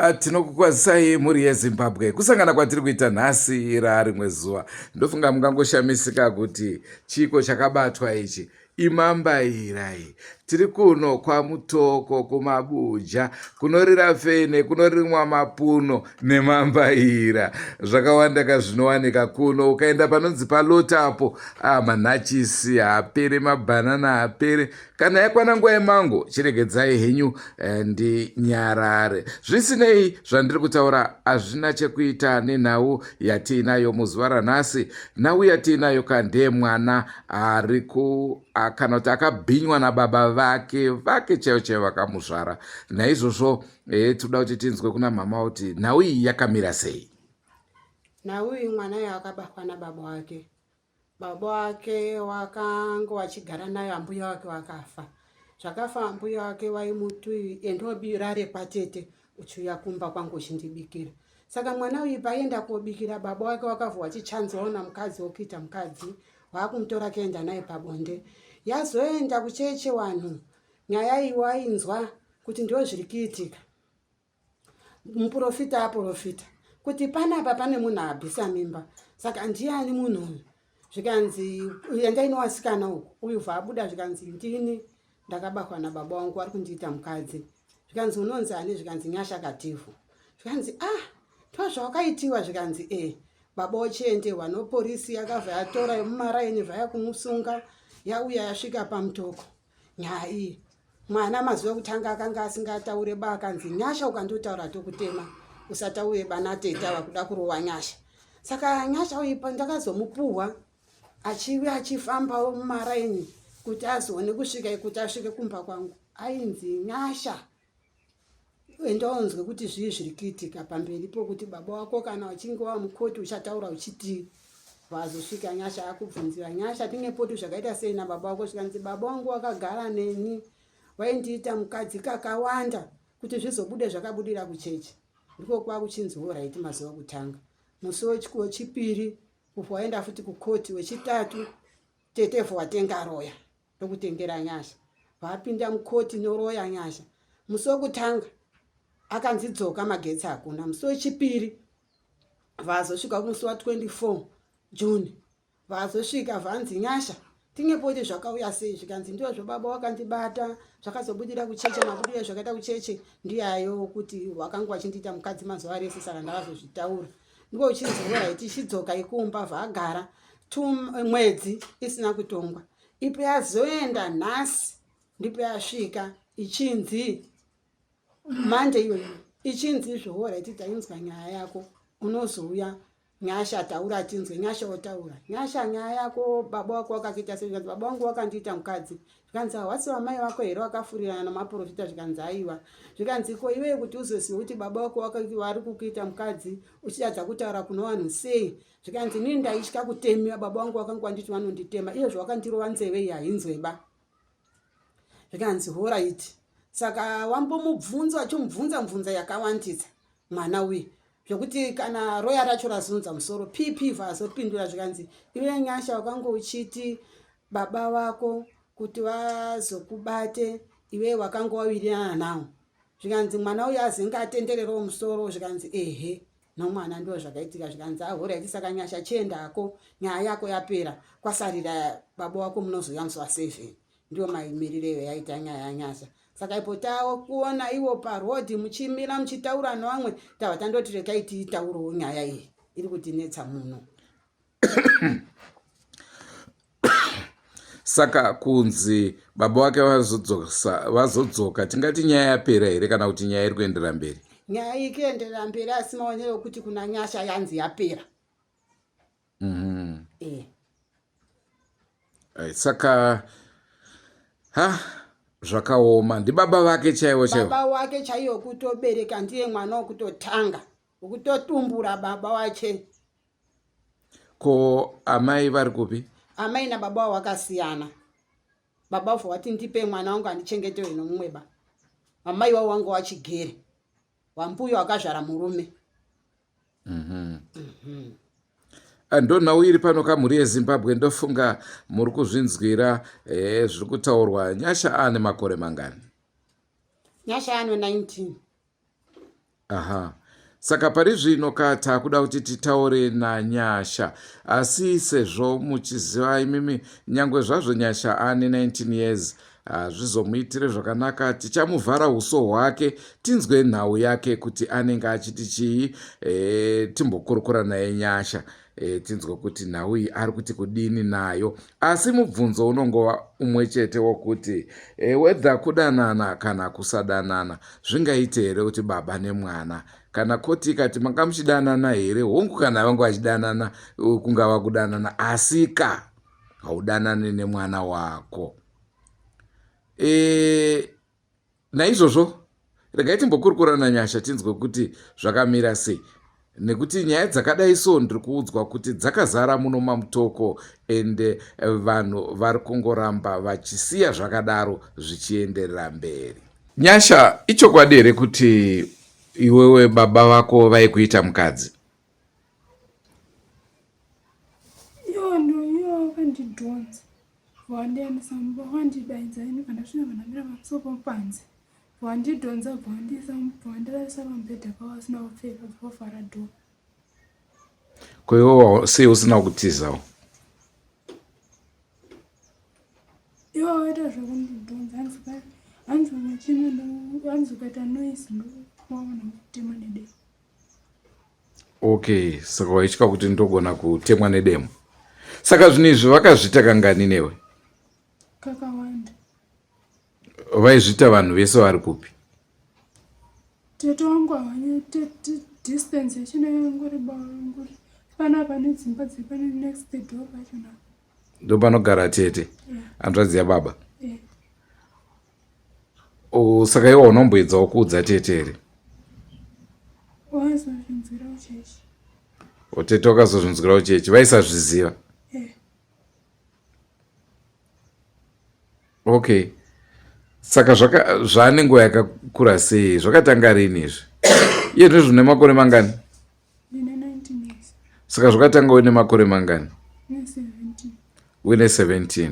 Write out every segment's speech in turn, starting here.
Ah, tinokukwazisai mhuri yezimbabwe kusangana kwatiri kuita nhasi rarimwe zuva ndofunga mungangoshamisika kuti chiiko chakabatwa ichi imambairai tiri kuno kwamutoko kumabuja kunorira fene kunorimwa mapuno nemambaira zvakawanda ka zvinowanika kuno ukaenda panonzi palotapo ah, manhachisi haapere mabhanana haapere Kana yakwana nguva yemango chiregedzai henyu eh, ndinyarare. Zvisinei zvandiri kutaura hazvina chekuita nenhau yatiinayo muzuva ranhasi. Nhau yatiinayo ka ndeyemwana ari ku kana kuti akabhinywa nababa vake vake chaivo chaivo vakamuzvara. Naizvozvo eh, tinoda kuti tinzwe kuna mhama kuti nhau iyi yakamira sei. Nhau iyi mwana uyo akabatwa nababa wake Baba wake wakanga wachigara nayo ambuya wake wakafa. Zvakafa ambuya wake waimuti endobirare kwatete uchiuya kumba kwangu uchindibikira. Saka mwana uyu paienda kobikira baba wake wakavha wachichanzoona mukadzi wokuita mukadzi wakumutora kuenda naye pabonde. Yazoenda kucheche wanhu nyaya iyi wainzwa kuti ndozviri kuitika. Muprofita aprofita kuti panapa pane munhu abvisa mimba saka ndiani munhu uyu zvikanzi endai newasikana uku uyu bva abuda zvikanzi ndini ndakabahwa nababa wangu vari kundiita mukadzi zvikanzi unonzi ani zvikanzi nyasha kativhu zvikanzi ah ndozvawakaitiwa zvikanzi e eh. baba ochienderwa noporisi yakabva yatora yemumaraini zvayakumusunga yauya yasvika pamutoko nyaya iyi mwana mazuva ekutanga akanga asingataure ba akanzi nyasha ukandotaura tokutema usatauye bana tete ava kuda kurowa nyasha saka nyasha uyu ndakazomupuhwa achive achifambawo mumaraini kuti azoone kusvika kuti asvike kumba kwangu ainzi nyasha enda unzwe kuti zvii zviri kuitika pamberi pokuti baba wako kana uchinge wamukoti uchataura uchitii vazosvika nyasha akubvunzira nyasha tine poti zvakaita sei nababa wako zvikanzi baba wangu wakagara neni waindiita mukadzi kakawanda kuti zvizobude zvakabudira kuchechi ndiko kwakuchinzi horaiti mazuva kutanga musi wechipiri kufa waenda futi kukoti wechitatu tetevho watenga roya ndokutengera nyasha vapinda mukoti noroya nyasha musi wekutanga akanzi dzoka magetsi hakuna musi wechipiri vazosvika kumusi wa 24 june vazosvika vanzi nyasha tinepoti zvakauya sei zvikanzi ndizvo baba wakandibata zvakazobudira kucheche mabudiro zvakaita kucheche ndiyayo kuti wakanga wachindiita mukadzi mazuva rese saka ndakazozvitaura ndiko uchinzi horaiti ichidzoka ikumba vagara t mwedzi isina kutongwa ipo yazoenda nhasi ndipo yasvika ichinzi mande iyoyo ichinzi izvo horaiti tainzwa nyaya yako unozouya nyasha taura tinzwe nyasha otaura nyasha nyaya yako baba wako wakakuita sei zvikanzi baba wangu wakandiita mukadzi zvikanzi hawasi wamai vako here wakafurirana namaprofita zvikanzi aiwa zvikanzi ko iwee kuti uzoziva kuti baba wako vari kukuita mukadzi uchitadza kutaura kuno vanhu sei zvikanzi inini ndaitya kutemiwa baba wangu wakanga wanditi vanonditema iyo zvawakandirova nzeve iyi hainzweba zvikanzi horaiti saka wambomubvunza wachimubvunza mubvunza yakawandisa mwana uye zvekuti kana roya racho razunza musoro pp vazopindura zvikanzi iwe nyasha wakanga uchiti baba vako kuti vazokubate iwe wakanga wawirirana nawo zvikanzi mwana uyo azenge atendererewo musoro zvikanzi ehe nomwana ndo zvakaitika zvikanzi ahoraiti saka nyasha chiendako nyaya yako yapera kwasarira baba wako munozouya musi waseven ndiyo maimirireyo yaita nyaya yanyasha saka ipo takuona iwo paroad muchimira muchitaura nevamwe tava tandoti rekai tiitaurewo nyaya iyi iri kutinetsa muno saka kunzi baba vake vazodzoka tingati nyaya yapera here kana kuti nyaya iri kuenderera mberi nyaya iri kuenderera mberi asi maonero okuti kuna nyasha yanzi yapera mm -hmm. e. Saka ha zvakaoma ndibaba vake chaivo chaivo baba wake chaiyo kutobereka ndiye mwana wekutotanga wekutotumbura baba wache ko amai vari kupi amai nababa wavo vakasiyana baba vavo vati ndipe mwana wangu andichengetewe nomumwe ba amai wavo wangu wachigere wambuyo akazvara murume mm -hmm. Mm -hmm. Ah, ndonhau iri pano kamhuri yezimbabwe ndofunga muri kuzvinzwira eh, zviri kutaurwa nyasha aane makore mangani nyasha ano 19 Aha. Saka pari zvino ka takuda kuti titaure naNyasha. Asi sezvo muchiziva imimi nyangwe zvazvo Nyasha ane 19 years hazvizomuitire zvakanaka tichamuvhara uso hwake tinzwe nhau yake kuti anenge achiti chii e, timbokurukura naye Nyasha e, tinzwe kuti nhau iyi ari kuti kudini nayo asi mubvunzo unongova umwe chete wokuti e, wedha kudanana kana kusadanana zvingaite here kuti baba nemwana kana koti ikati manga muchidanana here hongu kana vanga vachidanana kungava kudanana asika haudanane nemwana wako e, Naizvozvo, regai timbokurukura naNyasha tinzwe kuti zvakamira sei nekuti nyaya dzakadai so ndiri kuudzwa kuti dzakazara muno maMutoko ende vanhu vari kungoramba vachisiya zvakadaro zvichienderera mberi. Nyasha, ichokwadi here kuti iwewe baba vako vaikuita mukadzi? Iwo ndo iwo wakandidhonza Wandiendesa mumba wandidaidza ini pandasvika pandamira pamusuo panze wandidhonza bva wandiisa bva wandirarisa pamubhedha pavo asina kupfeka bva wavhara door. Ko iwe sei usina kutizawo? Iwe waita zvekundidhonza hanzi hanzi unachema hanzi ukaita noise ndokuwaona kutema nedemo. Okay, saka waitya kuti ndogona kutemwa nedemo. Saka zvinhu izvi vakazviita kangani newe? Kakawanda. Vaizviita vanhu vese vari kupi? Tete wangu havanye distance yachina yangori bangori pana pane dzimba dziri pane next door pachona. Ndopanogara tete. Hanzvadzi yeah. yababa. Yeah. Oh, saka iwe unomboedzawo kuudza tete here? Wazozvinzwira uchechi. Oh, tete wakazozvinzwira uchechi vaisazviziva? Eh. Okay. Saka zvaka zvaane nguva yakakura sei? Zvakatanga rini izvi? Iye ndizvo une makore mangani? Ndine 19 years. Saka zvakatanga uine makore mangani? Ndine 17. Uine 17.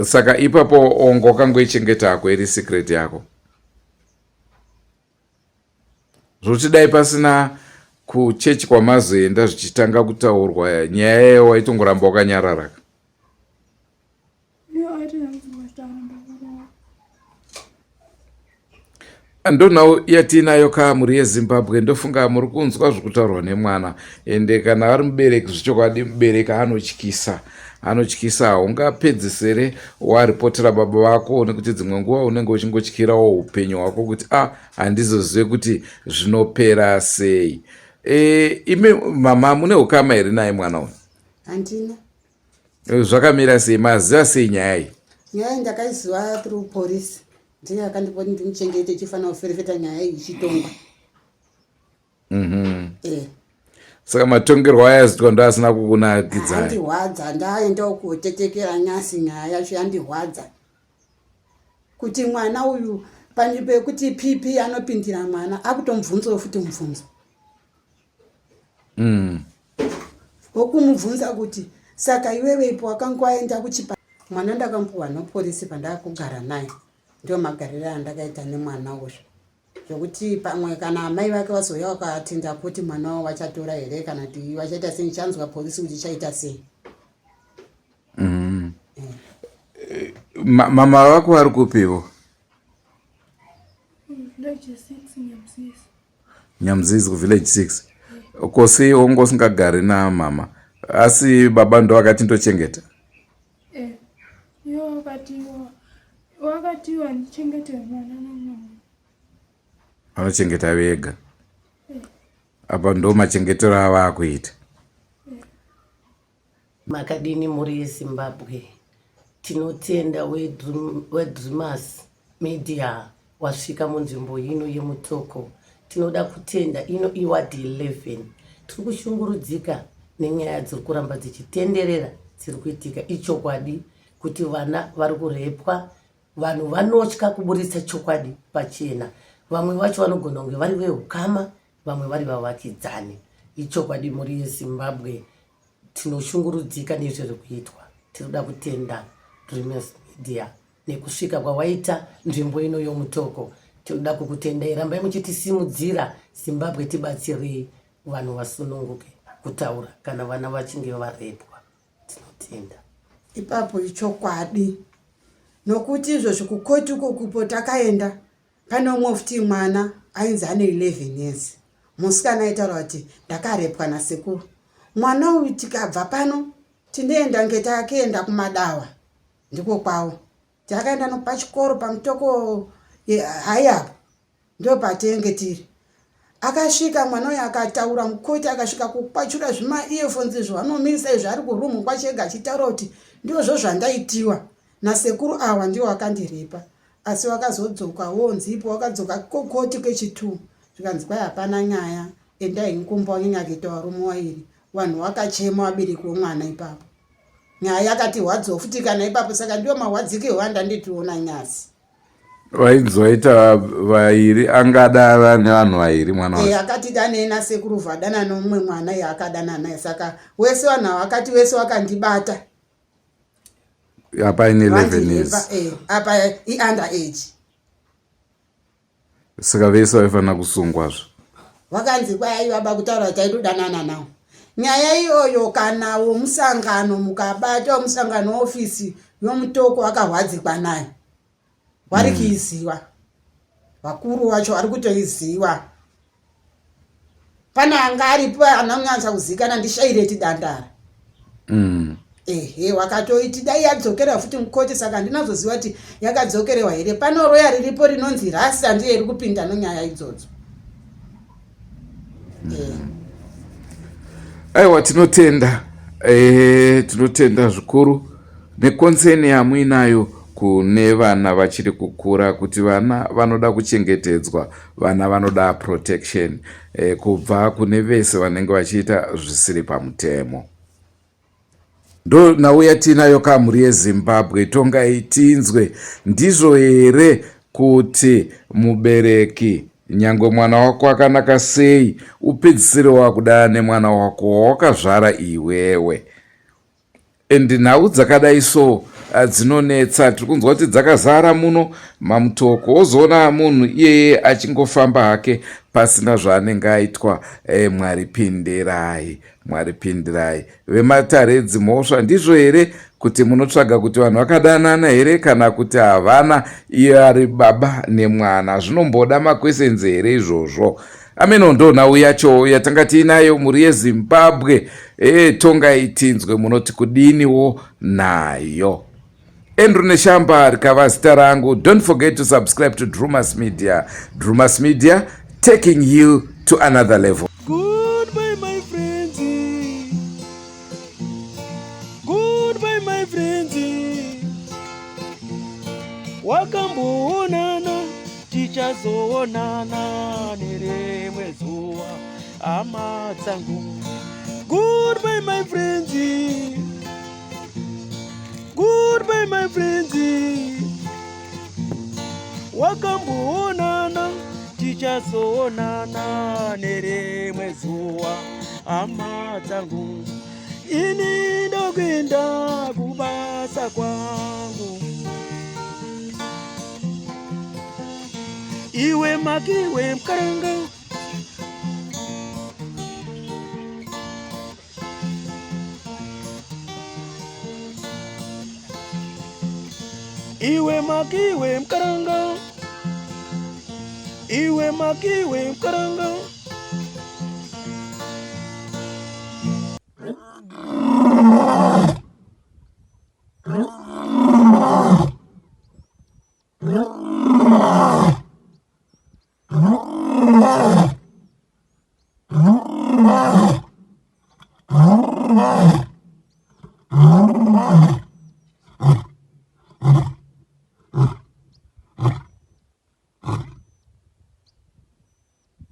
Saka ipapo ongo wakangoichengeta hako iri secret yako zvokuti dai pasina kuchechi kwamazoenda zvichitanga kutaurwa nyaya yayo waitongoramba wakanyararaka. Ndonhau yatiinayo ka mhuri yeZimbabwe ndofunga muri kunzwa zviri kutaurwa nemwana ende kana ari mubereki zvechokwadi mubereki anotyisa anotyisa haungapedzisere waripotera baba vako nekuti dzimwe nguva unenge uchingotyirawo upenyu hwako kuti a ah, handizozive kuti zvinopera sei e, imi mama mune ukama here naye mwana uyu handina Zvakamira sei? Maziva sei nyaya iyi? Nyaya iyi ndakaiziva through police. Ndiye akandipa kuti ndimuchengete ichifanira kuferefeta nyaya iyi ichitongwa. Mm -hmm. Eh. Saka matongerwo ayazitwa ndo asina kukunakidzai? Andirwadza, ndaendawo kutetekera nyasi nyaya yacho yandirwadza. Kuti mwana uyu panzvimbo yekuti PP anopindira mwana akutomubvunzawo futi mubvunzo. mm. Wokumubvunza kuti saka iwewe ipo wakanga waenda kuchipa mwana ndakamupuwa nopolisi pandakugara naye ndio magariro andakaita nemwana uyu zvekuti pamwe kana amai vake vazouya vakaatenda kuti mwana wavo vachatora here kana kuti vachaita sei ndichanzwa polisi kuti ichaita sei mm. eh. Mama vako vari kupivo? Nyamzizi kuvillage 6 ko sei wanga usingagari namama asi baba ndo vakati ndochengeta eh, wakatiwa ndichengete mwana namama vanochengeta vega eh. Apa ndo machengetero ava akuita eh. Makadini mhuri yeZimbabwe? Tinotenda weDreamers Media wasvika munzvimbo ino yeMutoko. Tinoda kutenda ino iward 11. Tiri kushungurudzika nenyaya dziri kuramba dzichitenderera dziri kuitika. Ichokwadi kuti vana vari kurepwa, vanhu vanotya kuburitsa chokwadi pachena. Vamwe vacho vanogona kunge vari vehukama, vamwe vari vavakidzani. Ichokwadi mhuri yeZimbabwe tinoshungurudzika nezviri kuitwa. Tinoda kutenda Dreamers Media. Nekusvika kwawaita nzvimbo ino yomutoko tinoda kukutendai rambai muchitisimudzira Zimbabwe tibatsirei vanhu vasununguke kutaura kana vana vachinge varepwa tinotenda. Ipapo ichokwadi nokuti izvozvi kukoti uko kupo takaenda pane umwe futi mwana ainzi ane 11 years musikana aitaura kuti ndakarepwa nasekuru mwana uyu tikabva pano tinoenda nge takaenda kumadawa ndiko kwavo takaenda nopachikoro pamutoko hai apo ndopatenge tiri akasvika mwana uyo akataura mukoti akasvika kukwachura zvimaearphones izvo anomisa izvo ari kurumu kwachega achitaura kuti ndizvo zvandaitiwa nasekuru awa ndiwo akandirepa asi wakazodzoka wonzipo wakadzoka kokoti kechitwo zvikanzi kwai hapana nyaya endai nkumba wanyanya kuita varume wairi vanhu wakachema vabereki womwana ipapo nyaya yakati hwadzo futi kana ipapo saka ndiwo mahwadzikirwo andanditiona nyasi Vainzi vaita vairi angadara nevanhu vairi mwana wacho. Akati danei nasekuru vadana nomumwe mwana iye akadana naye saka wese vanhu ava akati wese wakandibata apa ine 11 years apa iunder age Saka vese vaifanira kusungwazve. Vakanzi kwai baba kutaura kuti taitodanana nawo. Nyaya iyoyo kana womusangano mukabata womusangano weofisi yomutoko akahwadzikwa nayo. Vari kuiziva. Vakuru vacho vari kutoiziva. Pane anga aripo anonyatsa kuzikana ndishaireti dandara. Ehe wakatoiti dai yadzokera futi mukoti saka handinazoziva kuti yakadzokerewa here pano roya riripo rinonzi rasta ndiye iri kupinda nonyaya idzodzo. Aiwa tinotenda e, tinotenda zvikuru nekonseni yamuinayo kune vana vachiri kukura kuti vana vanoda kuchengetedzwa vana vanoda protection e, kubva kune vese vanenge vachiita zvisiri pamutemo. Ndo nhau yatiinayo ka mhuri yeZimbabwe tongai tinzwe ndizvo here kuti mubereki nyangwe mwana wako akanaka sei upedzisire wakudana nemwana wako wawakazvara iwewe and nhau dzakadai so ah, dzinonetsa tiri kunzwa kuti dzakazara muno mamutoko wozoona munhu iyeye achingofamba hake pasina zvaanenge aitwa e, mwari pindirai Mwari pindirai. Vematare edzimhosva ndizvo here kuti munotsvaga kuti vanhu vakadanana here kana kuti havana iye ari baba nemwana zvinomboda maquestions here izvozvo ameno ndo nhau yacho yatanga tiinayo mhuri yezimbabwe e, tongai tinzwe munoti kudiniwo nayo Andrew Neshamba rikava zita rangu. Don't forget to subscribe to Drumas Media. Drumas Media taking you to another level. Goodbye my friends. Goodbye my friends. Wakamboonana tichazoonana nerimwe zuva hama dzangu. Goodbye my friends. Goodbye my friends. Wakamboonana tichazoonana nerimwe zuva hama dzangu. Ini ndokuenda kubasa kwangu. Iwe makiwe mkaranga Iwe makiwe mkaranga, iwe makiwe mkaranga.